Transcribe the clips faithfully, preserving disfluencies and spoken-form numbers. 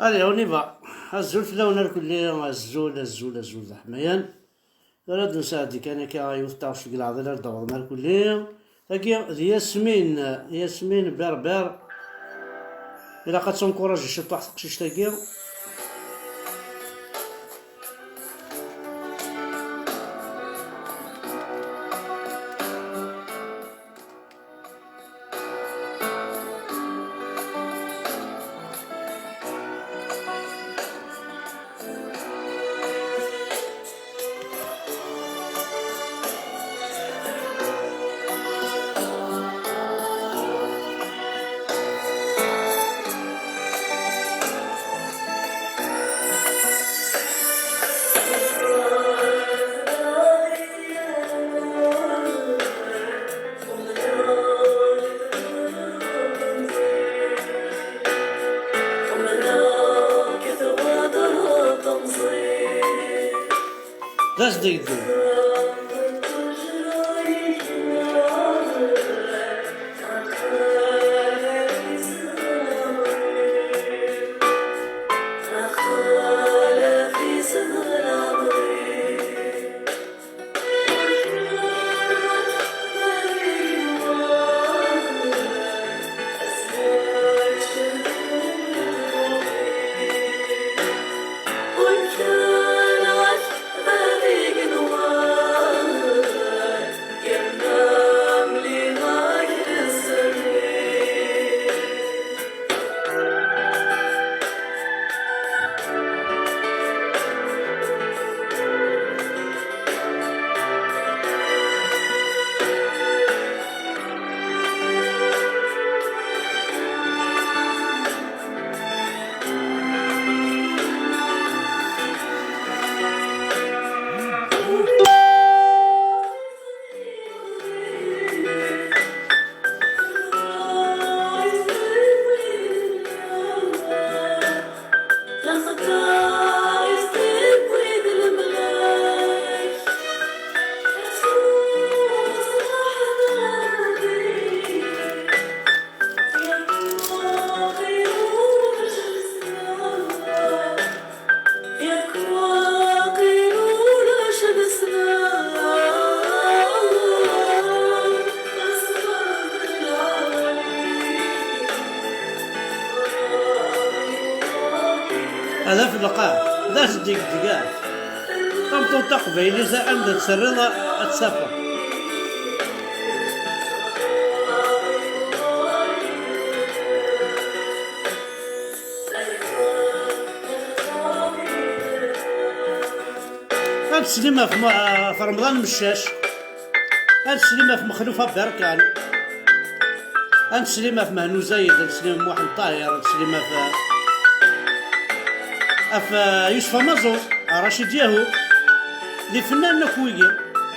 Allez, on y va. Azul fell-awen arkelli, azul, azul, azul d aḥmayan. Tura ad nsaɛdi kan akka yiwet taɣect deg leɛḍil ar d-awḍen arkelli. Tagi d Yasmin, Yasmin Berber. Ilaq ad tencourager ciṭuḥ teqcict-agi. D asdegdeg. Ad af lqaɛ, d as-d-yegdeg. Tameṭṭut taqbaylit anda tt-terriḍ ad tt-tafeḍ. Ad teslim ɣef Ma-, ɣef Remḍan Meccac. Ad teslim ɣef Mexluf Aberkan. Ad neslim ɣef Mehnu Zayed, ad neslim ɣef Muḥend Ṭahir, ad neslim ɣef, ɣef, eh, Yusef Amaẓu, Racid Yahu. D ifennanen akk wigi.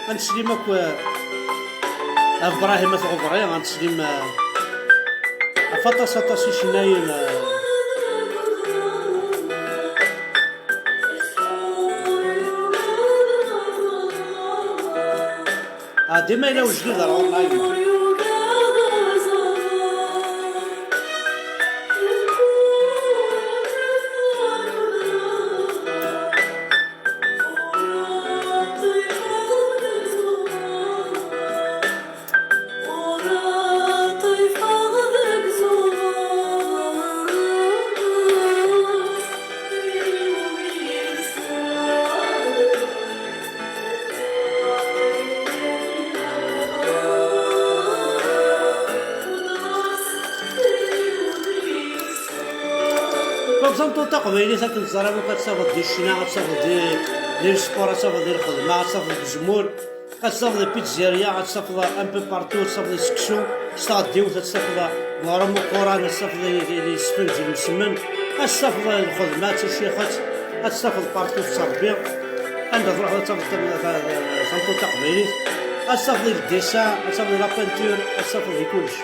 Ad neslim akk, eh, ɣef Brahim At Ɣebri, ad neslim, eh, ɣef aṭas, aṭas icennayen, eh. Ah, dima yella ujdid ar ɣur-neɣ. Tabẓant n taqbaylit akken teẓram akk, ad tafeḍ di ccna, ad tafeḍ di, di lsport, ad tafeḍ di lxedma, ad tafeḍ deg uzemmur, ad tafeḍ di pizzeria, ad tafeḍ un peu partout, ad tafeḍ di seksu s tɣeddiwt, ad tafeḍ weɣrum uquran, ad tafeḍ di, di, di sfenǧ n msemmen, ad tafeḍ di lxedma d tacixet, ad tafeḍ partout s Rebbi. Anda truḥeḍ ad tafeḍ tam-, ta-, ta-, tameṭṭut taqbaylit, ad tafeḍ di le dessin, ad tafeḍ di la peinture, ad tafeḍ di kullec.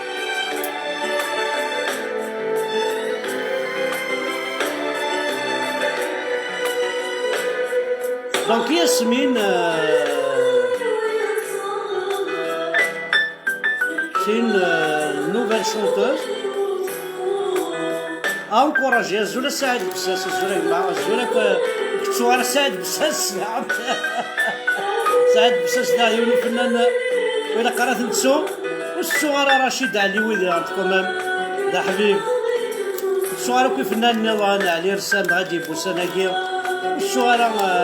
Donc Yasmine, euh, c'est une, euh, nouvelle chanteuse. Encouragé, azul a Saɛid Bessas, azul a gma, azul akk, eh, kettuɣ ara Saɛid Bessas, naɣ? Saɛid Bessas, naɣ yiwen ufennan, eh, win aqara t-nettu, ur tettuɣ ara Racid Ɛli wid, quand même, d aḥbib. Ur tettuɣ ara akk ifennanen nniḍen, Ɛli Ressam, dɣa d-yewwi ussan-agi. Ur tettuɣ ara, eh,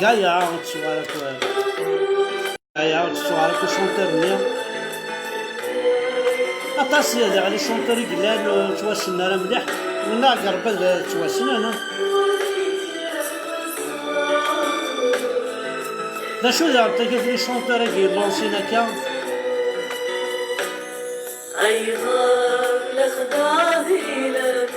Gaya, ur tettuɣ ara akk, eh, Aya, ur tettuɣ ara akk icanteurs-nni. Aṭas diɣ les chanteurs i yellan ur ttwassnen ara mliḥ. Mennaɣ deg Rebbi ad ttwassnen. D acu diɣen tagi les chanteurs-agi yellansin akka? Ayɣer lexdeɛ di laman?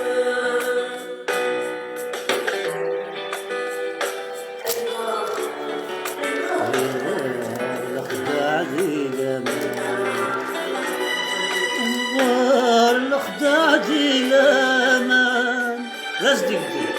Ɣer lexdeɛ di laman. Ɣer lexdeɛ di laman. D asdegdeg.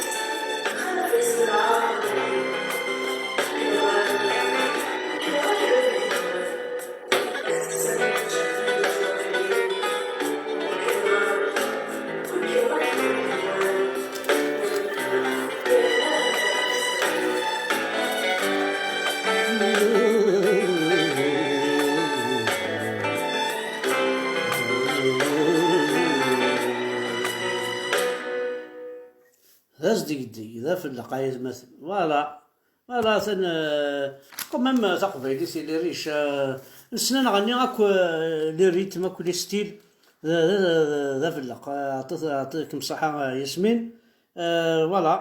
D asdegdeg, d afelleq ay atmaten. Voilà. Voilà, atan, euh, quand même, euh, taqbaylit, il est riche, euh, nessen ad nɣenni akk, euh, les rythmes, akk les styles, d, d, d, d, d afelleq. Euh, aṭas, aṭas, kem ṣaḥa, euh, Yasmine. Euh, voilà.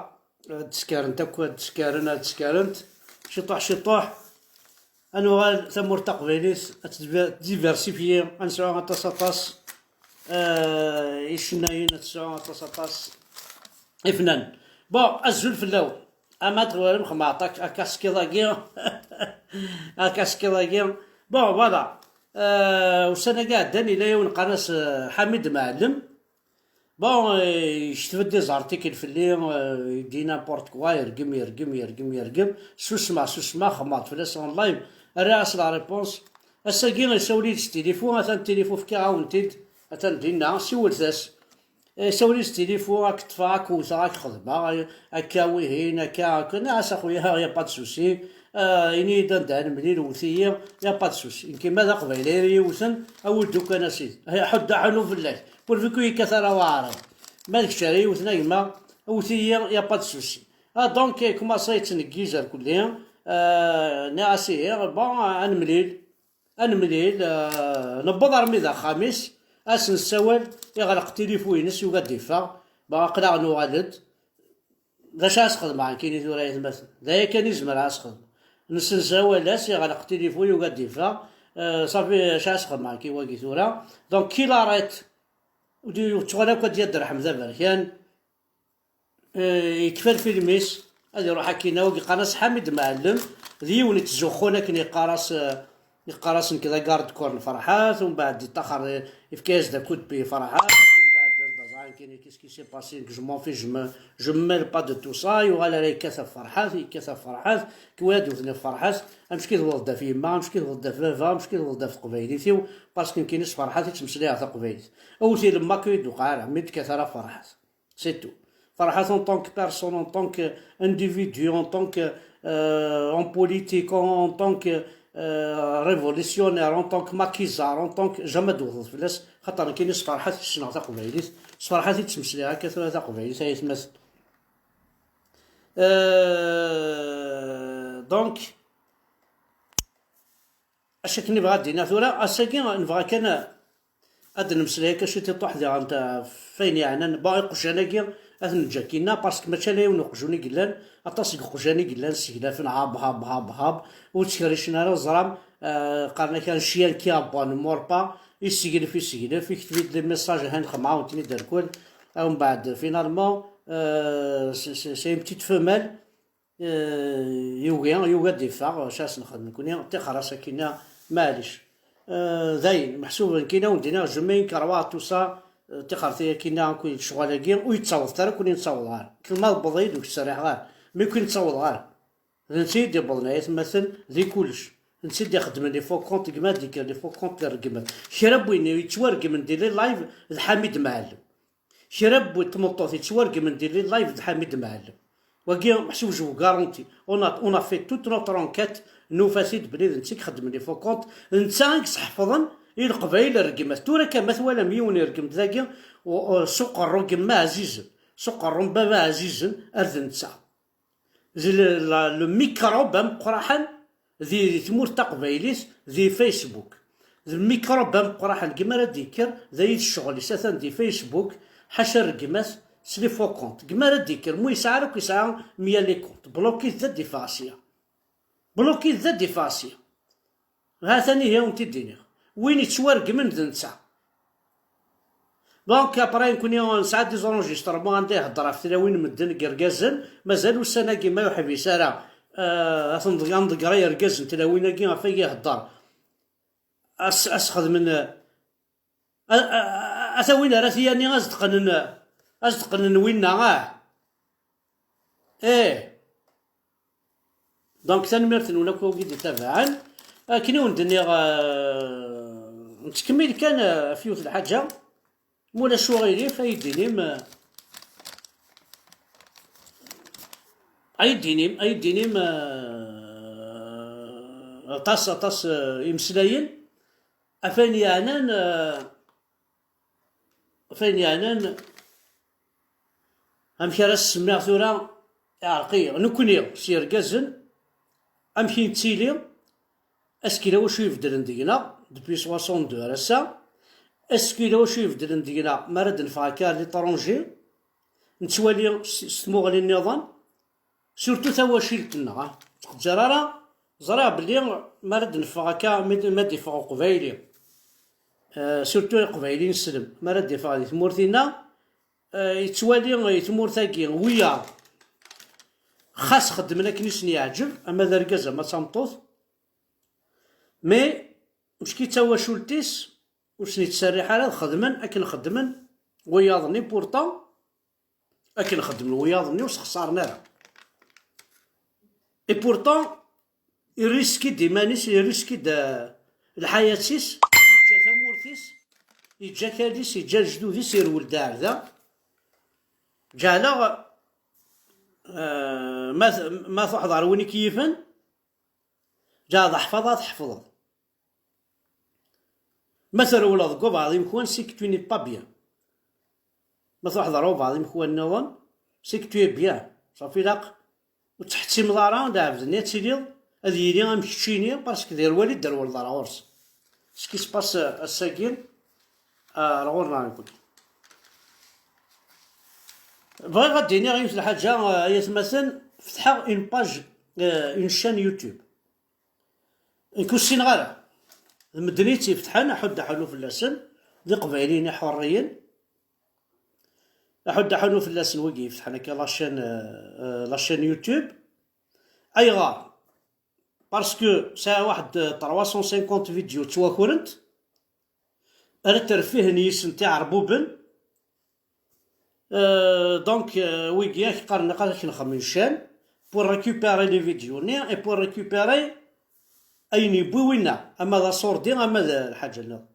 Ad d-skarent akk, ad d-skaren, ad d-skarent. Ciṭuḥ, ciṭuḥ. Ad nuɣal tamurt taqbaylit, ad tdiver-, tdiversifyi, ad nesɛu aṭas, aṭas, euh, icennayen, ad tesɛu aṭas, aṭas ifnan. Bon, azul fell-awen. Ama tɣurem xmaṭ ak-, akaskiḍ-agi. Akaskiḍ-agi. Bon, voilà. Euh, ussan-agi ɛeddan, yella yiwen qqaren-as, euh, Ḥamid Mɛellem. Bon, euh, yekteb-d des articles fell-i, euh, il dit n'importe quoi, yergem, yergem, yergem, yergem. Susmeɣ, susmeɣ, xemmeɣ-d fell-as en live. Rriɣ-as la réponse. Ass-agi, isawel-iyi-d s tilifu, atan tilifu, fkiɣ-awen-t-id. Atan dinna, siwlet-as. Eh, isawel-iyi-d s tilifu, ad k-ṭṭfeɣ, ad k-wteɣ, ad k-xedmeɣ, eh, akka, wihin, akka, akka. Nniɣ-as, a xuya, y a pas de souci. Eh, ini-yi-d anda ad nemlil, wwet-iyi, y a pas de souci. Nekk ma d aqbayli ara yi-wten, awi-d ukan a sidi. Eh, ḥudd aḥunu fell-ak. Pourvu ur yekkat ara waɛrab. Ma d kečč ara yi-wten a gma, wwet-iyi, y a pas de souci. Ah, donc, eh, commencé yettneggiz ar kulli. Eh, nniɣ-as ihi, bon, ad nemlil. Ad nemlil, eh, newweḍ armi d axxam-is, ad s-nessawal, iɣleq tilifu-ines, yugi ad d-iffeɣ. Bon, aql-aɣ nuɣal-d. D acu ara s-xedmeɣ nekkini tura, ay atmaten? D aya kan i zemreɣ ad s-xedmeɣ. Nessenz awal-as, iɣleq tilifu, yugi ad d-iffeɣ. Eh, ṣafi, acu ara s-xedmeɣ nekkini wagi tura? Donc, qu'il arrête. Ur d-, ur ttuɣal akk ad d-yadder Ḥmed Aberkan. Eh, yekfa lfilm-is, ad iruḥ akkin, wagi qqaren-as Ḥamid Mɛellem, d yiwen yettzuxxun akken yeqqar-as, eh, yeqqar-as nekk d agarde corps n Ferḥat, umbeɛd yeṭṭaxer, eh, yefka-yas-d akud bi Ferḥat, umbeɛd d aẓan kan, qu'est-ce qui s'est passé, nekk je m'en fiche, je me, je me mêle pas de tout ça, yuɣal ara yekkat ɣef Ferḥat, yekkat ɣef Ferḥat, kwi ad d-iwten ɣef Ferḥat, amek i tewweḍ-d ɣef yemma, amek i tewweḍ-d ɣef baba, amek i tewweḍ-d ɣef teqbaylit-iw, parce que nekkini s Ferḥat i ttmeslayeɣ taqbaylit. Awt ilemma akka i d-tuqeɛ ara, mi d-tekkat ara Ferḥat. C'est tout. Ferḥat en tant que personne, en tant qu'individu, en tant que, euh, homme politique, en, en tant que, euh, révolutionnaire, en tant que maquisard, en tant que jamais d-tewwḍeḍ fell-as, xaṭer nekkini s Ferḥat i ssneɣ taqbaylit, s Ferḥat i ttmeslayeɣ akka tura taqbaylit, ay atmaten. Euh, donc, acu akken i bɣiɣ ad d-iniɣ tura, ass-agi nebɣa kan ad d-nemmeslay akka ciṭiṭuḥ diɣen ta-, f ayen yeɛnan, bon, iqjan-agi ad ten-neǧǧ akkinna, parce que mačči ala yiwen uqjun i yellan, aṭas n iqjan i yellan, seglafen, hab, hab, hab, hab, ur ttkriccen ara, teẓram, euh, qqaren-ak un chien qui aboie ne mord pas, iseglef, iseglef, ikteb-id les messages, han xemɛa wen-ten-id rkul, umbeɛd, finalement, euh, c'est, c'est, c'est une petite femelle, Eh, yugi, yugi ad d-iffeɣ, acu ara s-nexdem nekkni, ṭixer-as akkin-a, maɛlic. Eh, dayen, meḥsub nekkini, wen-d-iniɣ, je mets une croix à tout ça, eh, ṭixer-t akkin-a, akk lecɣal-agi, ur yettaweḍ ara, ur nettaweḍ ara. Kul ma tewweḍ-iyi-d, ur k-ttserriḥeɣ ara. Mi ur nettaweḍ ara. D netta i d-iwwḍen, ay atmaten, di kullec. D netta i d-ixeddmen les faux comptes, gma d-yekker les faux comptes, ireggmen. Kra n win yettwareggmen di les lives, d Ḥamid Mɛellem. Kra n tmeṭṭut yettwaregmen di les lives d Ḥamid Mɛellem. Wagi meḥsub je vous garantis. On a, on a fait toute notre enquête, nufa-t-id belli d netta i ixeddmen les faux comptes, d netta i yesḥefḍen i Leqbayel rregmat. Tura kan ma twalam yiwen ireggem-d dagi, u, u, s uqerru n yemma ɛzizen, s uqerru n baba ɛzizen, ar d netta. D le, la, le microbe ameqqraḥen di, di tmurt taqbaylit, di Facebook. D le microbe ameqqraḥen, deg mi ara d-yekker, d ay d ccɣel-is, atan di Facebook, ḥaca rregmat, s les faux comptes. Deg mi ara d-yekker, mu yesɛa ara akk yesɛa mya les comptes. Bloqué-t d ad d-iffeɣ sya. Bloqué-t d ad d-iffeɣ sya. Ha-t-an ihi wen-t-id-iniɣ. Win yettwaregmen d netta. Donc, après, nekkni nesɛa des enregistrements anda ihedder ɣef tlawin n medden deg yergazen, mazal ussan-agi ma yeḥbis ara, eh, ad ten-, ad nḍegger yergazen n tlawin-agi ɣef ay ihedder. As, as xedmen, eh, a, a, a, ata win ara t-yanni as-d-qqnen, as-d-qqnen winna, ah. Eh. Donc, tanemmirt-nwen akk wigi d-itabaɛen. Akken i wen-d-nniɣ, eh, nettkemmil kan, eh, ɣef yiwet lḥaǧa. Ma ulac uɣilif, ay d-inim, eh, ay d-inim, ay d-inim, eh, aṭas, aṭas, eh, imeslayen. Ɣef ayen yeɛnan, eh, ɣef ayen yeɛnan amek ara s-semmiɣ tura, iɛreq-iyi. Nekkni s yergazen, amek i nettili, est-ce que yella wacu ibeddlen deg-neɣ depuis soixante-deux ar ass-a? Est-ce que yella wacu ibeddlen deg-neɣ mi ara d-neffeɣ akka à l'étranger, nettwali s, s tmuɣli nniḍen? Surtout tawacilt-nneɣ, ah, ur tettqeddir ara. Ẓriɣ belli mi ara d-neffeɣ akka, mi d, mi ad d-iffeɣ uqbayli, eh, surtout iqbayliyen slem, mi ara d-iffeɣ di tmurt-inna, eh, yettwali, eh, tmurt-agi wiyaḍ, xas xeddmen akken i sen-yeɛǧeb, ama d argaz ama d tameṭṭut, mais mecki d tawacult-is ur sen-yettserriḥ ara ad xedmen akken xeddmen wiyaḍ-nni, pourtant akken xeddmen wiyaḍ-nni ur sxeṣaren ara. Et pourtant, irriski-d iman-is, irriski-d, eh, lḥayat-is, yeǧǧa tamurt-is, yeǧǧa akal-is, yeǧǧa lejdud-is, irwel-d ar da. Ǧeɛleɣ, eh, ma t-, ma truḥeḍ ɣer win i k-yifen, ǧeɛleḍ ḥfaḍ ad tḥefḍeḍ. Ma trewleḍ deg ubeɛḍ imekwan, c'est que tu n'es pas bien. Ma truḥeḍ ɣer ubeɛḍ imekwan nniḍen, c'est que tu es bien. Safi ilaq ur tettḥettimeḍ ara lɛebd-nni ad tiliḍ, ad yili am keččini, parce que d irwel i d-trewleḍ ɣer ɣur-s. Ce qui se passe, euh, ass-agi, euh, ar ɣur-neɣ nekkni. Bɣiɣ ad d-iniɣ yiwet lḥaǧa, euh, ay atmaten, fetḥeɣ une page, euh, une chaîne YouTube. Nekk ur ssineɣ ara. D medden i tt-ifetḥen, aḥuddu aḥunnu fell-asen, d iqbayliyen iḥurriyen. Aḥuddu aḥunnu fell-asen wigi ifetḥen akka la chaîne, euh, la chaîne YouTube. Ayɣer? Parce que sɛiɣ waḥed, euh, trois cent cinquante vidéos ttwakrent, ara terfihen yis-sent iɛerbuben. Euh, donc, euh, wigi ak qqaren ilaq ad ak-nexdem une chaîne pour récupérer les vidéos-nni et pour récupérer ayen yewwi winna, ama d aṣurdi, ama d lḥaǧa nniḍen.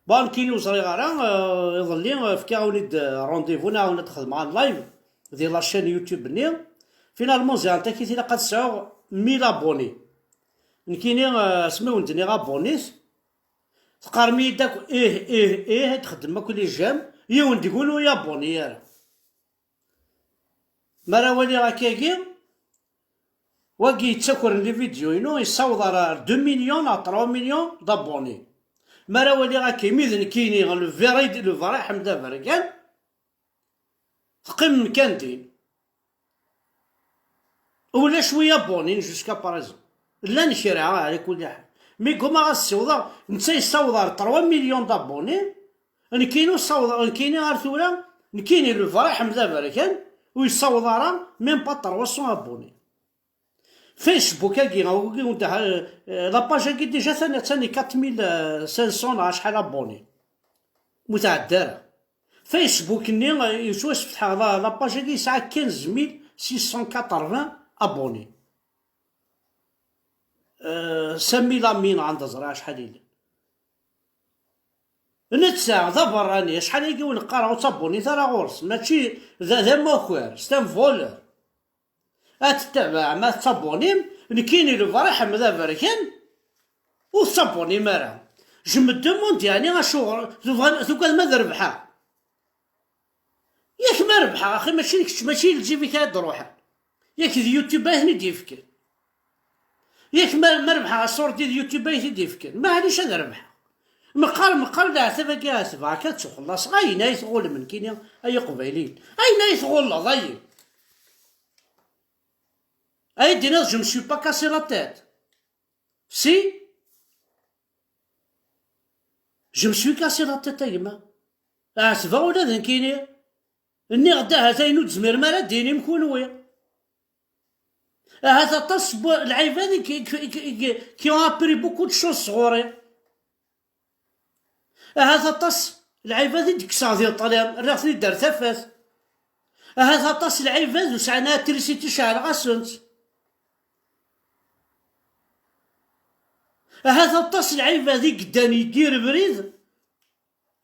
Bon, nekkini ur ẓriɣ ara, euh, iḍelli, euh, fkiɣ-awen-id, euh, rendez-vous, neɣ awen ad xedmeɣ un live di la chaîne YouTube-nni. Finalement, ziɣen takit ilaq ad sɛuɣ mille abonnés. Nekkini, euh, asmi wen-d-nniɣ abonnés, teqqarem-iyi-d akk ih, ih, ih, ad txeddmem akk les j'aime, yiwen deg-wen ur yabuni ara. Mi ara waliɣ akkagi, wagi yettakren les vidéos-inu, yessaweḍ ar deux millions neɣ trois millions d'abonnés. Mi ara waliɣ akka, imi d nekkini, le vrai, le vrai Ḥmed Aberkan, teqqimem kan din. Ulac wi abonnés jusqu'à présent. Llan kra, ɛla kulli ḥal. Mi ggumaɣ ad ssiwḍeɣ, netta yessaweḍ ar trois millions d'abonnés, nekkini ur ssawḍeɣ, nekkini ar tura, nekkini le vrai Ḥmed Aberkan, ur yessaweḍ ara même pas trois cents abonnés. Facebook-agi, euh, euh, la page-agi déjà, atan, atan quatre mille cinq cents neɣ acḥal abonnés. Ur tɛedda ara. Facebook-nni, euh, yettwasfetḥeɣ, la, la page-agi yesɛa quinze mille six cent quatre-vingts abonnés. Euh, Sami Lamine, anda ẓriɣ acḥal yellan. Netta d aberrani, acḥal agi ur neqqareɣ ur ttabunin ara ɣur-s, mačči d, d amakar, c'est un voleur. Ad tettabaɛem, ad tettabunim, nekkini lebriḥ-im d aberkan, ur tettabunim ara. Je me demande, yeɛni acuɣer tebɣam, tugadem ad rebḥeɣ? Yak ma rebḥeɣ, axi mačči d kečč, mačči d lǧib-ik ara d-ruḥen. Yak d YouTube ay ten-id-yefken. Yak ma, ma rebḥeɣ aṣurdi d YouTube ay t-id-yefken. Maɛlic ad rebḥeɣ. Meqqar, meqqar leɛtab-agi ɛetbeɣ-k ad tuxellaṣeɣ. Ayen ay tɣulem nekkini ay iqbayliyen. Ayen ay tɣulleḍ, ayen. Ay d-tiniḍ, je me suis pas cassé la tête. Si. Je me suis cassé la tête, a gma. Ɛetbeɣ ula d nekkini. Nniɣ-d ahat ayen ur tezmirem ara d-tinim kunwi. Ahat aṭas n wa-, lɛibad i k-, i k-, i k-, i k-, qui ont appris beaucoup de choses sɣur-i. Ahat aṭas lɛibad i d-kkseɣ di ṭṭlam, rriɣ-ten-id ar tafat. Ahat aṭas lɛibad ur sɛan trisiti, ceɛleɣ-asent. Ahat aṭas lɛibad i yeddan yeggi rebrid,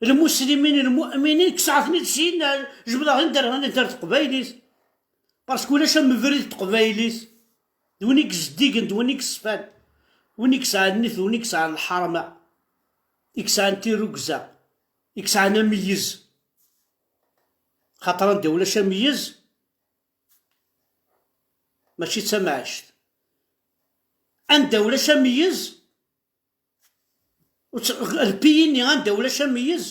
lmuslimin, lmu'minin, kkseɣ-ten-id syin, jebdeɣ-ten-id ar, ar teqbaylit. Parce que ulac am ubrid n teqbaylit. D win i yezeddigen, d win i yeṣfan. Win i yesɛan nnif, d win i yesɛan lḥerma. I yesɛan tirrugza. I yesɛan ameyyez. Xaṭer anda ulac ameyyez, mačči d tamɛict. Anda ulac ameyyez, ur tt-, lpiyi-nni anda ulac ameyyez,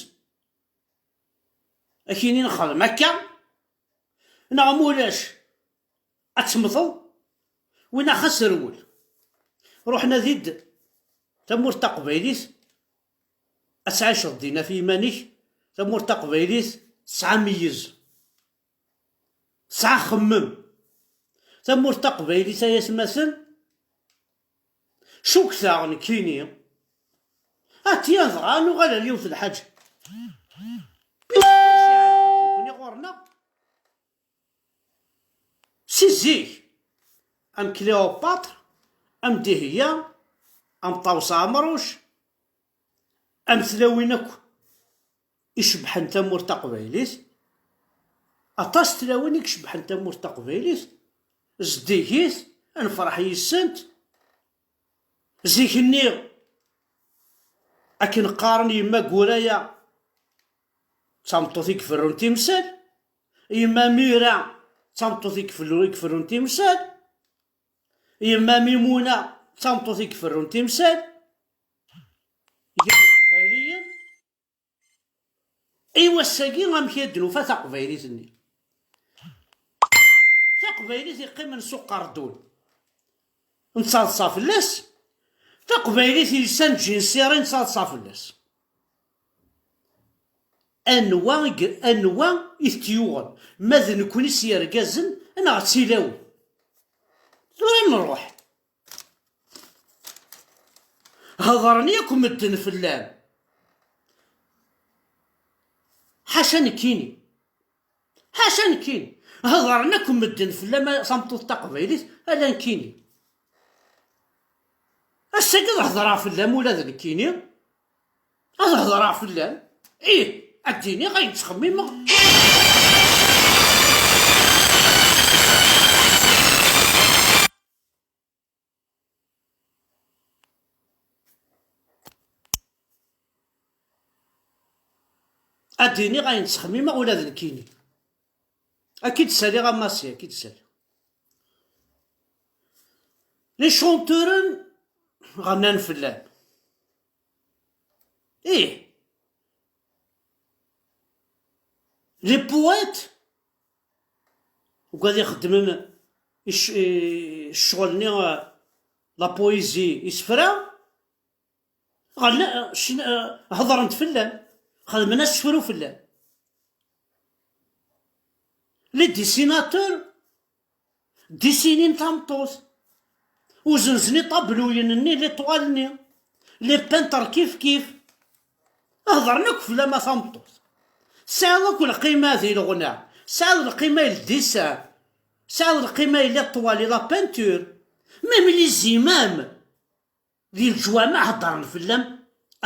ad k-inin xdem akka, neɣ ma ulac ad temmteḍ, winna xas rwel. Ruḥ nadi-d tamurt taqbaylit, ad tɛiceḍ din ɣef yiman-ik, tamurt taqbaylit tesɛa ameyyez. Tesɛa axemmem. Tamurt taqbaylit ay atmaten, cukkteɣ nekkini, atya dɣa nuɣal ar yiwet n lḥaǧa. Nekni ɣur-neɣ, si zik, am Cléopâtre, am Dihya, am Ṭawes Ɛemruc, am tlawin akk icebḥen tamurt taqbaylit, aṭas tlawin i icebḥen tamurt taqbaylit, zeddigit, ad nefreḥ yis-sent. Zik-nni, akken qqaren yemma Guraya, d tameṭṭut i iferrun timsal, yemma Mira, d tameṭṭut i ifellu-, i iferrun timsal, yemma Mimuna, d tameṭṭut i iferrun timsal, gar Iqbayliyen. I wass-agi, amek i d-nufa taqbaylit-nni? Taqbaylit yeqqimen s uqerdun, nettaḍsa fell-as. Taqbaylit yelsan djinsiṛi, nettaḍsa fell-as. Anwa i g-, anwa i t-yuɣen? Ma d nekkni s yergazen neɣ d tilawin? Tura nruḥ. Hedren yakk medden fell-am. Ḥaca nekkini. Ḥaca nekkini. Hedren akk medden fell-am, a tameṭṭut taqbaylit, ala nekkini. Ass-agi ad hedreɣ fell-am ula d nekkini. Ad hedreɣ fell-am. Ih, ad d-iniɣ ayen ttxemmimeɣ. Ad d-iniɣ ayen ttxemmimeɣ ula d nekkini. Ad k-id-saliɣ a Massi, ad k-id-saliɣ. Les chanteuren ɣennan fell-am. Ih. Les poètes, ugad ixeddmen ic-, i-, ccɣel-nni, la poésie, isefra, ɣenna-, cn-, hedren-d fell-am, xedmen asefru fell-am. Les dessinateurs, dessinin tameṭṭut. Uzenzen iṭabluyen-nni, les toiles-nni. Les peintres kif kif. Hedren akk fell-am a tameṭṭut. Tesɛiḍ akk lqima di leɣna. Tesɛiḍ lqima i le dessin. Tesɛiḍ lqima i les toiles, i la peinture. Même les imams di leǧwameɛ heddren fell-am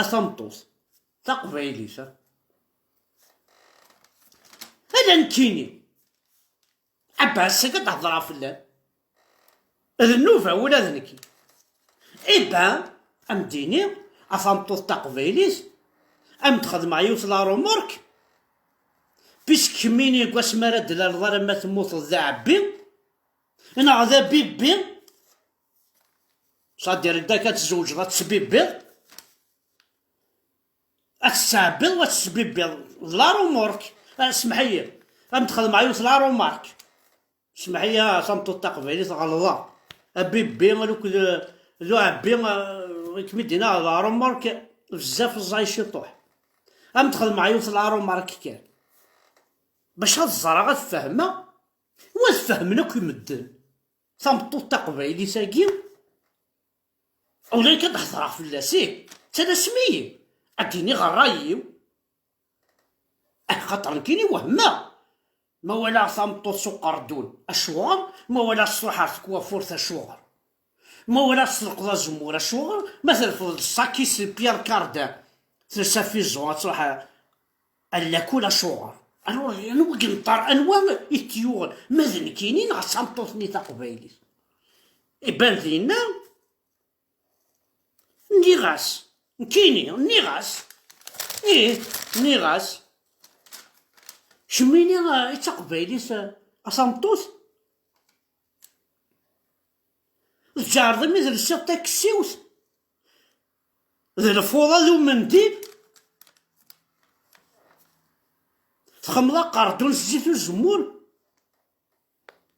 a tameṭṭut. Taqbaylit, ha? Ala nekkini. Abbas akka d-hedreɣ fell-am. D nnuba ula d nekki. Iban, am d-iniɣ, a tameṭṭut taqbaylit, am d-xedmeɣ yiwet la remarque, puisque kemmini deg wasmi ara d-tlaleḍ alamma temmuteḍ d aɛebbi, neɣ d abibbi, c'est-à-dire dak ad tzewǧeḍ ad tesbibbiḍ, ad tettɛebbiḍ u ad tesbibbiḍ. D la remarque. Ah, smeḥ-iyi. Ad m-d-xedmeɣ yiwet la remarque. Smeḥ-iyi a tameṭṭut taqbaylit, ɣelḍeɣ. Abibbi, aluk d, d uɛebbi, ah, i kem-id-iniɣ la remarque, bezzaf ẓẓay ciṭuḥ. Ad m-d-xedmeɣ yiwet la remarque kan. Bac ad ẓreɣ, ad fehmeɣ, u ad fehmen akk i medden. Tameṭṭut taqbaylit-agi, ula akka d-hedreɣ fell-as, ih, ttalasem-iyi, ad d-iniɣ ṛṛay-iw. Axaṭer nekkini wehmeɣ. Ma walaɣ tameṭṭut s uqerdun, acuɣer? Ma walaɣ s truḥ ar tkwafurt, acuɣer? Ma walaɣ s telqeḍ azemmur, acuɣer? Ma terfeḍ ṣṣaki-s n Pierre Cardin, telsa fizu, ad truḥ a, a lakul, acuɣer? Anwa, anwa i yenṭer, anwa i t-yuɣen? Ma d nekkini neɣ d tameṭṭut-nni taqbaylit? Iban dinna, nniɣ-as, nekkini, nniɣ-as, ih, nniɣ-as, kemmini, ah, i d taqbaylit, ah, a tameṭṭut? Tǧeɛreḍ imi d lsiḍ taksiwt, d lfuḍa d umendil, txemmeḍ aqerdun s zzit uzemmur,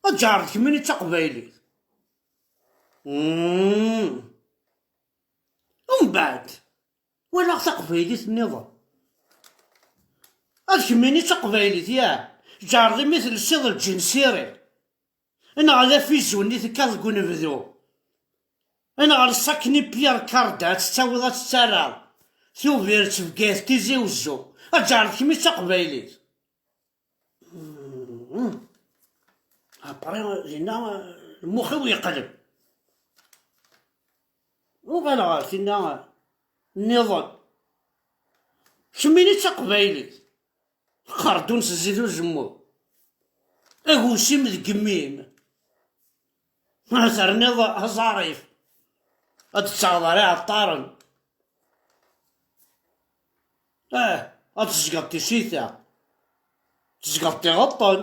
ad tǧeɛreḍ kemmini d taqbaylit. Mm. Umbeɛd, walaɣ taqbaylit nniḍen. Ad kemmini d taqbaylit, ya? Ǧeɛreḍ imi telsiḍ lǧensiri. Neɣ d afizu-nni tekkaḍ deg unebdu. Neɣ lṣak-nni Pierre Cardin, ad tettawiḍ ad tettarraḍ. Tubiret Bgayet Tizi Wezzu. Ad ǧeɛreḍ kemmi d taqbaylit. Après, dinna, lmux-iw yeqleb. Uɣaleɣ ɣer tinna nniḍen. Kemmini d taqbaylit. Qerdun s zzit uzemmur. Agusim deg mmi-m. Ma terniḍ aẓarif. Ad d-taɣeḍ ara iɛeṭṭaren. Ah, ad teẓgeḍ tisita. Teẓgeḍ tiɣeṭṭen.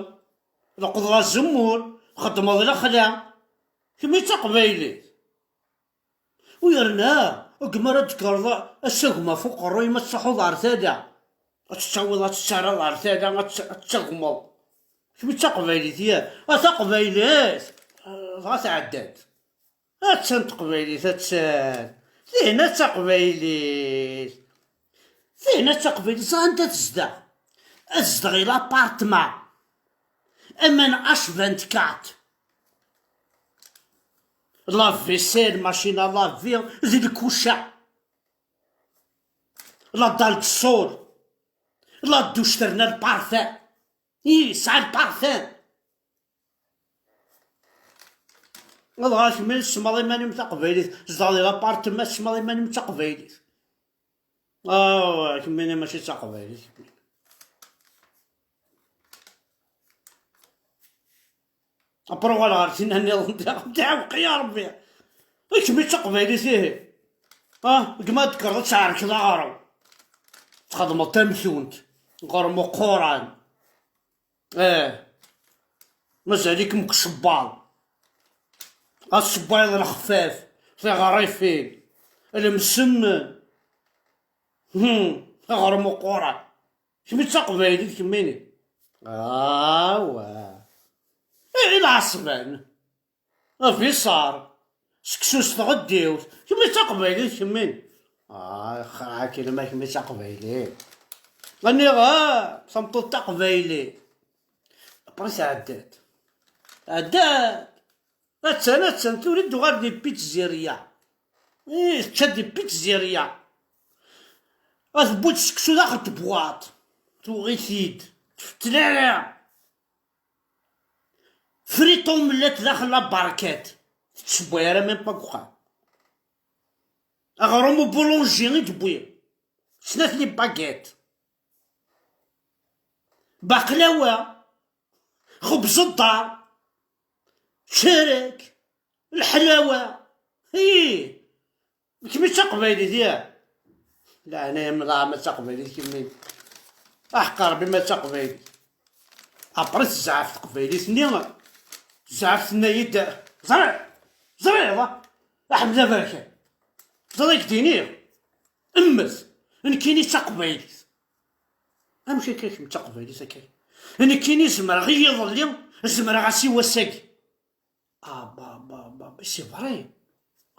Leqḍeḍ azemmur. Txeddmeḍ lexla. Kemmi d taqbaylit. U yerna, deg mi ara d-tekkreḍ asagem ɣef uqerruy-im, ad truḥeḍ ɣer tala. Ad tettawiḍ, ad tettarraḍ ɣer tala, ad t-, ad tagmeḍ. Kemm d taqbaylit, ya? A taqbaylit! Dɣa tɛedda-d. Attan teqbaylit, attan. Tinna d taqbaylit. Tinna d taqbaylit, ẓer anda tezdeɣ. Ad tezdeɣ i l'appartement. Aman H vingt-quatre. La vaisselle, machine à laver, d lkuca. La dalle de sol. La douche, terna lparfum. Ih, tesɛa lparfum. Dɣa kemmini tesmaḍ iman-im d taqbaylit. Zedɣeɣ di l'appartement, tesmaḍ iman-im d taqbaylit. Awa, kemmini mačči d taqbaylit. Après uɣaleɣ ɣer tinna nniḍen, diɣ, diɣ, ya Rebbi. I kemm i d taqbaylit, ihi? Ah, deg ma d-tekkreḍ ad tɛerkeḍ aɣrum. Txedmeḍ tamtunt, ɣer-m uquran. Eh, mazal-ikem deg usebbaḍ. Asebbayeḍ lexfaf, tiɣrifin, lemsemmen. Hmm, aɣrum uquran. Kemm d taqbaylit, kemmini? Awa. Ihi lɛeṣban. Abiṣar. Seksu s tɣeddiwt. Kemm d taqbaylit, kemmini? Ah, xrakin ma kemm d taqbaylit. Aniɣ, ah, tameṭṭut taqbaylit. Après tɛedda-d. Tɛedda-d. Attan, attan, tura d-uɣal di pizzeria. Ih, tečča di pizzeria. Ad tewwi-d seksu daxel tebwaṭ. Tuɣ-it-id. Tfettel ara. Frites omelette daxel la barquette. Tessewway ara même pas deg uxxam. Aɣrum ubulunji i d-wwi. Snat les baguettes. Baqlawa. Xubz ddar. Ččarek. Leḥlawa. Hi. Kemmi d taqbaylit, ya? Leɛnaya-m, d aɛma d taqbaylit kemmi. Aḥeqq Ṛebbi ma d taqbaylit. Après tezɛef teqbaylit-nni, tezɛef tenna-yi-d, ẓriɣ, ẓriɣ, a Ḥmed Aberkan. Ẓriɣ k-d-iniɣ, emmet, nekkini d taqbaylit. Amek akka kemm d taqbaylit akka? Nekkini zemreɣ i yiḍelli, zemreɣ-as i wass-agi. Ah, bah, bah, bah, bah, c'est vrai.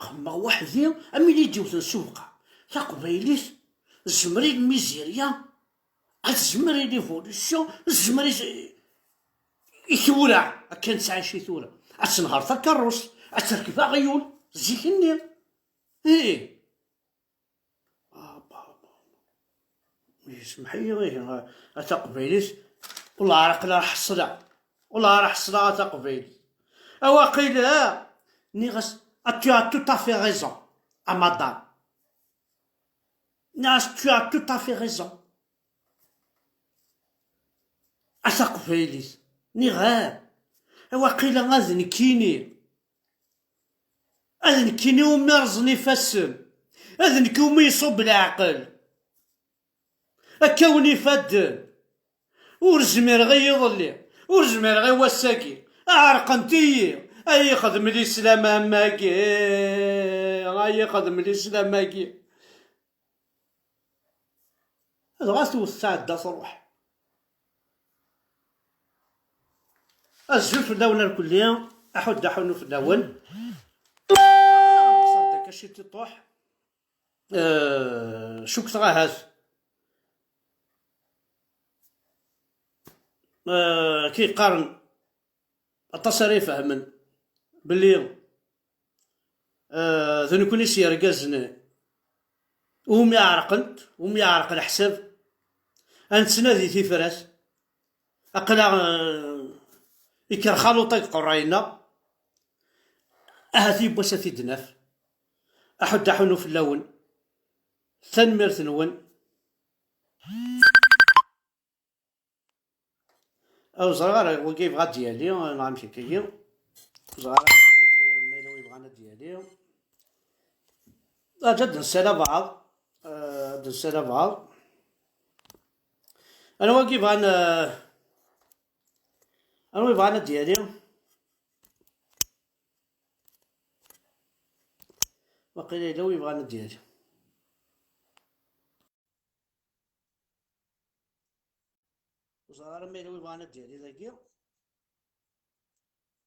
Xemmeɣ weḥd-i, am win i d-yewten s ubeqqa. Taqbaylit, tezmer i lmizirya, ad tezmer i l'évolution, tezmer i, i tura, akken nettɛici tura. Ad tenher takerrust, ad terkeb aɣyul, zik-nni. Ih. Ah, bah, bah. Yesmeḥ-iyi, ihi, a, a taqbaylit, ur la ara ḥeṣleɣ, ur la ara ḥeṣleɣ a taqbaylit. Awaqila, nniɣ-as, ah, tu as tout à fait raison, a madame. Nniɣ-as, tu as tout à fait raison. A taqbaylit, nniɣ, ah, awaqila ad nekkini. Ad nekkini umi rẓen ifassen, ad nekk umi iṣubb leɛqel. Akka wen ifadden. Ur zmireɣ i yiḍelli, ur zmireɣ i wass-agi. Ɛerqent-iyi. Ay ixdem lislam am wagi, ay ixdem lislam agi. Dɣa tewwet tɛedda truḥ. Azul fell-awen irkelli, aḥuddu aḥunnu fell-awen. Ṣadda kaci tiṭuḥ. Eh, cukkteɣ ahat, eh, ki qqaren aṭas ara ifehmen belli Eh, d nekkni s yergazen umi ɛerqent, umi yeɛreq leḥsab, ad nettnadi tifrat. Aql-aɣ, eh, ikker xaluṭ deg iqerray-nneɣ. Ahat yiwwas ad t-id-naf. Aḥuddu aḥunnu fell-awen. Tanemmirt-nwen. Ur ẓriɣ ara, wagi yebɣa ad d-yali, neɣ amek akka-yi. Ur ẓriɣ ara ma yella wi yebɣan ad d-yali. Aǧa ad d-nsal abeɛḍ. Eh, ad d-nsal abeɛḍ. Anwa i yebɣan, eh, anwa i yebɣan ad d-yali? Waqila yella wi yebɣan ad d-yali. Ur ẓriɣ ara ma yella wi yebɣan ad d-yali dagi.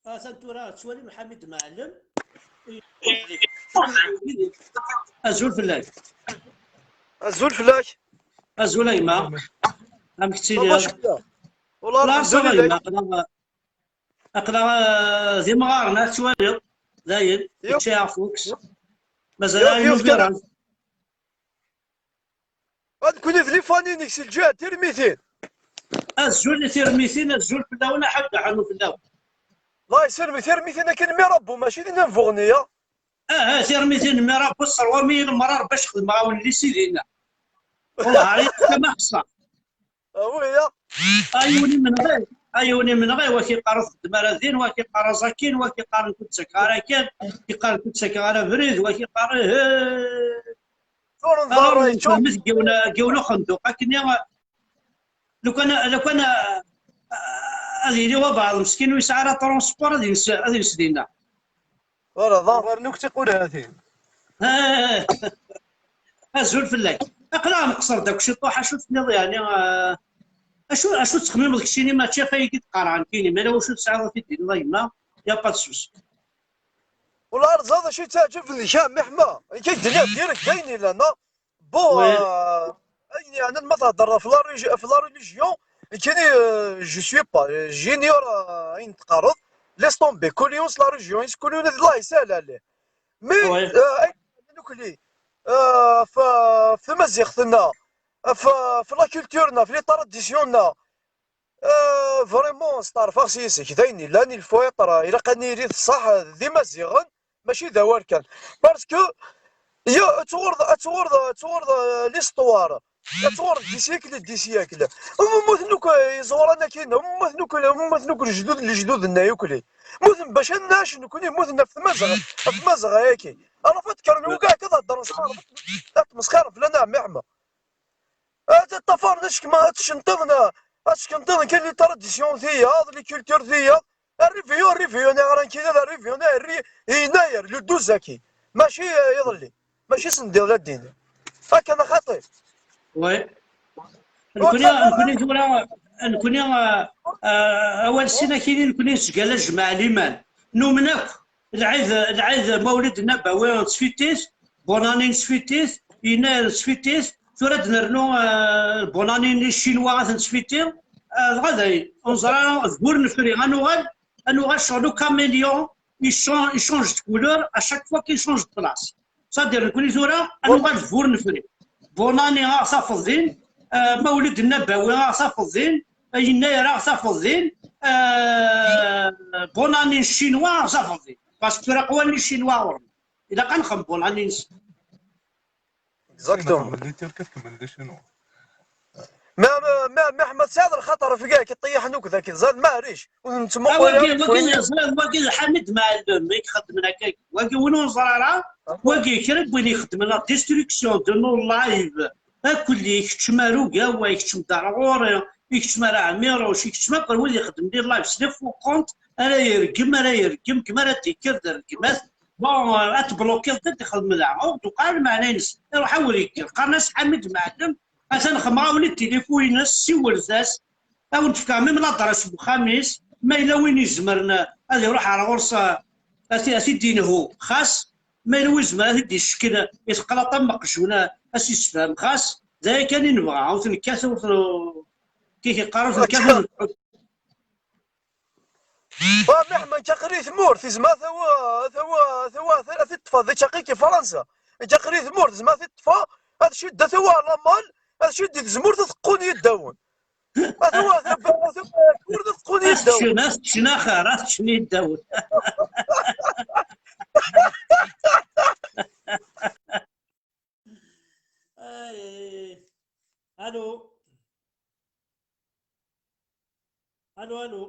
Atan tura ttwalim Ḥamid Mɛellem. Azul fell-ak. Azul fell-ak. Azul a gma. Amek tettiliḍ? Wala, ça va, alhamdulillah. Gma, aql-aɣ, aql-aɣ, eh, d imɣaren, ad twaliḍ. Dayen, yuk, yečča afuks. Mazal yuk, yuk, ayen ubiran. Ad nekkni d lifanin-ik si lǧiha n tirmitin. Azul i tirmitin, azul fell-awen, aḥuddu aḥunnu fell-awen. Allah yessermi tirmitin akken mi rabbu, mačči d inenvuɣni-ya. Aha, tirmitin mi rabbu, sserwam-iyi lemrar bac xedmeɣ-awen lisi dinna. Wellah, ɛyiɣ kama xeṣṣer. Awiya. Ay ul imenɣi, ay ul imenɣi, wa k-iqqar ur txeddem ara din, wa k-iqqar aẓ akin, wa k-iqqar nekk ur d-ttakeɣ ara kan, wa k-iqqar nekk ur d-ttakeɣ ara abrid, wa k-iqqar, eh. Ur nẓerr ara yeččur. Nefhem-it deg yiwen, deg yiwen uxenduq. Akken, lukan, lukan, ah, ad yili wabeɛḍ meskin ur yesɛi ara transport ad yens, ad yens dinna. Wala ḍar. Rnu-k d tiqulatin. Ah, azul fell-ak. Aql-aɣ nqeṣṣer-d akk ciṭuḥ, acu tenniḍ yeɛni, ah, acu, acu tettxemmimeḍ keččini, mačči ɣef ayagi d-qqareɣ nekkini, ma yella wacu tesɛiḍ ad t-id-tiniḍ a gma, y a pas de souci. Wala rẓaɣ d acu yettaɛǧaben deg-k a Miḥma, nekk ak-d-nniɣ direct d ayen yellan, ah. Bon, euh, ayen yeɛnan ma theddreḍ ɣef la reli-, ɣef la religion, nekkini, euh, je suis pas, euh, j'ignore, euh, ayen teqqareḍ. Laisse tomber, kul yiwen s la religion-is, kul yiwen d Allah yesahel ɛlih. Mais, euh, ayen yeɛnan nekkni, euh, f, f tmaziɣt-nneɣ, f, f la culture-nneɣ, f les traditions-nneɣ, Euh, vraiment, steɛṛfeɣ s yis-k, d ayen yellan, il faut être, ilaq ad nili d ṣṣeḥ d Imaziɣen, mačči d awal kan. Parce que Ya, ad tɣurḍ, ad tɣurḍ, ad tɣurḍ, eh, l'histoire. Ad tɣurḍ dix siècles, dix siècles. Mmuten akk, eh, iẓuran akkin, mmuten akk, mmuten akk lejdud, lejdud-nneɣ akk. Mmuten bac ad nɛac nekkni, mmuten ɣef tmazɣa, ɣef tmazɣa-agi. Alors, ad kkren wigad ad heddren s lɛerbi, ad tmesxiren fell-aneɣ, ɛemmi Ḥmed. Ad ṭṭafaren acemma, ad tcenṭiḍen, ad tcenṭiḍen kan les traditions tiyaḍ, les cultures tiyaḍ. Arrivion, arrivion, niɣran kina d arrivion, arri, yennayer, le douze-agi. Mačči, eh, iḍelli. Mačči sendiḍ la ddin. Akka neɣ xaṭi? Oui. Ur Nekkni, nekkni tura, nekkni, ah, ah, awal sin akini, nekkni nesgala jmaɛ liman. Numen akk. Lɛid, lɛid Mawlid Nabawi nettfitit, Bonani nettfitit, Yennayer nettfitit, tura ad nernu, eh, Bonani n Ccinwa ad t-nettfiti, eh, dɣa dayen, ur neẓri ara, d bu nefri, ad nuɣal, ad nuɣal ccɣel ukaméléon, ichan-, ichange de couleur à chaque fois qu'il change de place. C'est-à-dire, nekkni tura, ad nuɣal d bu nefri. Bonani ad ɣ-tafeḍ din, eh, Mawlid Nabawi ad ɣ-tafeḍ din, Yennayer ad ɣ-tafeḍ din, eh, Bonani n Ccinwa ad ɣ-tafeḍ din. Parce que tura qwan les Chinois ɣur-neɣ. Ilaq ad nxebbel ad nins. Exactement. Kemmel di Turki, tkemmel di Ccinwa. Ma, ma, ma, ma Ḥmed, tesɛiḍ lxaṭer ɣef kra, ki ṭṭiyaḥen akk daki, zad, maɛlic, ur nettmuqul ara. Wagi, wagi, ẓriɣ, wagi d Ḥamid Mɛellem i ixeddmen akka. Wagi win ur neẓri ara, wagi kra n win ixeddmen la destruction de nos lives. Akk-, ikeččem ar Ugawa, ikeččem-d ar ɣur-i, ikeččem ar Ɛmiruc, ikeččem akk ar wid ixeddmen di live s les faux comptes, ara yergem, ara yergem, kem ara d-ikker d rregmat. Bon, ad tblokiḍ, ad t-ixdem da. Ur d-uqal lmeɛna-ines. Iruḥ a wer ikker. Qqaren-as Ḥamid Mɛellem. Atan xemɣawli tilifun-ines, siwlet-as. Ad wen-d-fkeɣ même l'adresse n uxxam-is. Ma yella win izemren ad iruḥ ar ɣur-s, ad t-, ad t-id-inhu. Xas, ma yella win izemren ad t-id-icekkel, i teqlaṭ am meqjun, ad s-issefhem. Xas, d aya kan i nebɣa. Ur t-nekkat, ur t-, kiki qqar, ur t-nekkat, ur t-nḥudd. Ah, Meḥmed, ǧaqli tmurt, izma tawa, tawa, tawa, ad t-teṭṭfeḍ, di ǧaqli ki Fransa. Ǧaqli tmurt, izma ad t-teṭṭfeḍ, ad cidda tawa ɣer Laman, ad ciddi tezmurt, ad teqqun yiddawen. A tawa, tawa, tawa, tmurt, ad teqqun yiddawen. Ad teččen, ad teččen axir, ad teččen yiddawen. Ay, ay, ay. Allô? Allô, allô?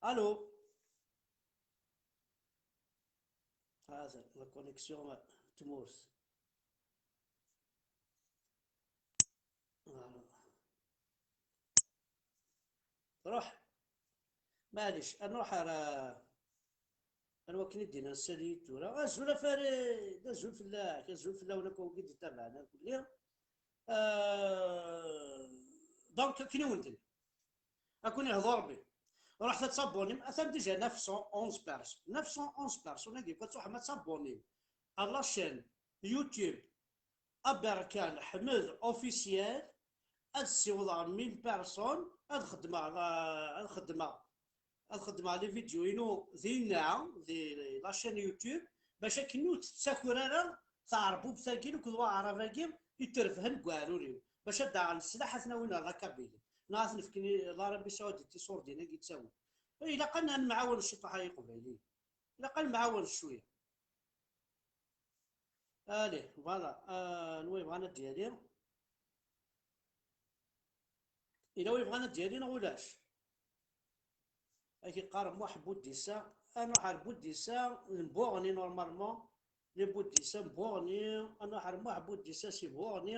Allô? Ah, la connexion, euh, تموت. Voilà. Truḥ. Maɛlic, ad nruḥ ar, ar wakken i d-nnan sali tura. Azul a Farid, azul fell-ak, azul fell-awen akk wigi d-ittabaɛen akk-, lli. Euh, donc, akken i wen-d-nnan. Ad ken-ihdu Rebbi. Ruḥet ad tabonnim, atan déjà neuf cent onze personnes. Neuf cent onze personnes, agi, ad truḥem ad tabonnim à la chaîne YouTube Aberkan Ḥmed Officiel, ad ssiwḍeɣ mille personnes, ad xedmeɣ, ad xedmeɣ, ad xedmeɣ les vidéos-inu dinna, di la chaîne YouTube, bac akken ur tettaker ara teɛrbubt-agi akked waɛrab-agi i trebhen deg uɛrur-iw, bac ad d-aɣen leslaḥ ad ten-awin ar la Kabylie, neɣ ad ten-fken i Larabi Saoudit, tiṣurdin-agi ttawin. Ilaq ad nemɛawan ciṭuḥ ay Iqbayliyen. Ilaq ad nemɛawan cwiya. Allez, voilà. Euh, anwa yebɣan ad d-yali? Yella wa yebɣan ad d-yali neɣ ulac? Ad k-iqqar Muḥ Budisa. Ad nruḥ ar Budisa, n Buɣni normalement. Les Budisa n Buɣni. Ad nruḥ ar Muḥ Budisa si Buɣni.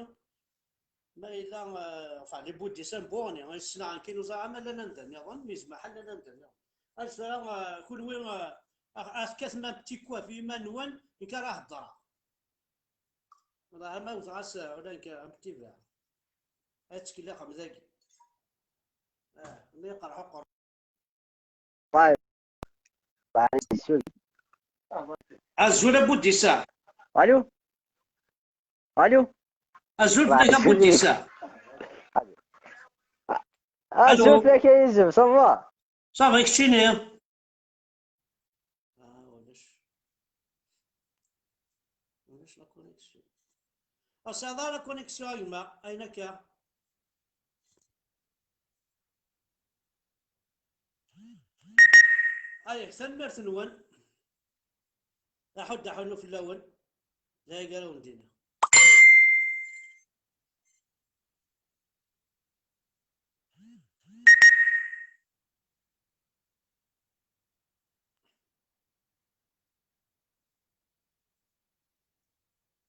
Ma yella, euh, enfin, les Budisa n Buɣni, ssneɣ kan ur ẓriɣ ama llan anda nniḍen, mais zmaḥ llan anda nniḍen. Ad tura, euh, kunwi, euh, ad, ad tekkatem un petit coup ɣef yiman-nwen, nekk ara heddreɣ. Wala ama wteɣ-as, euh, ula nekk un petit verre. Ad ttkellixem dagi. Ah, ma yeqreḥ uqerru. Five. Five. Azul a Budisa. Allô? Allô? Azul fell-ak a Budisa. Azul fell-ak a Yizem, ça va? Ça va, keččini? Ah, ulac. Ulac la connexion. Ur sɛiɣ ara la connexion a gma, ayen akka. Ay, tanemmirt-nwen. Aḥud aḥunu fell-awen. D aya ara wen-d-iniɣ.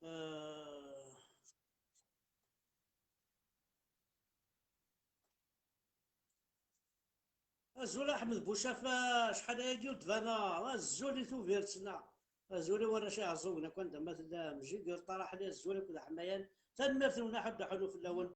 Eh, Azul a Ḥmed Bucafa, acḥal ayagi ur d-baneɣ. Azul i Tubiret-nneɣ. Azul i warrac Iɛeẓẓugen akk anda ma tellam. Jigger Ṭaraḥli, azul akked Ḥmayan. Tanemmirt-nwen, aḥud aḥunu fell-awen.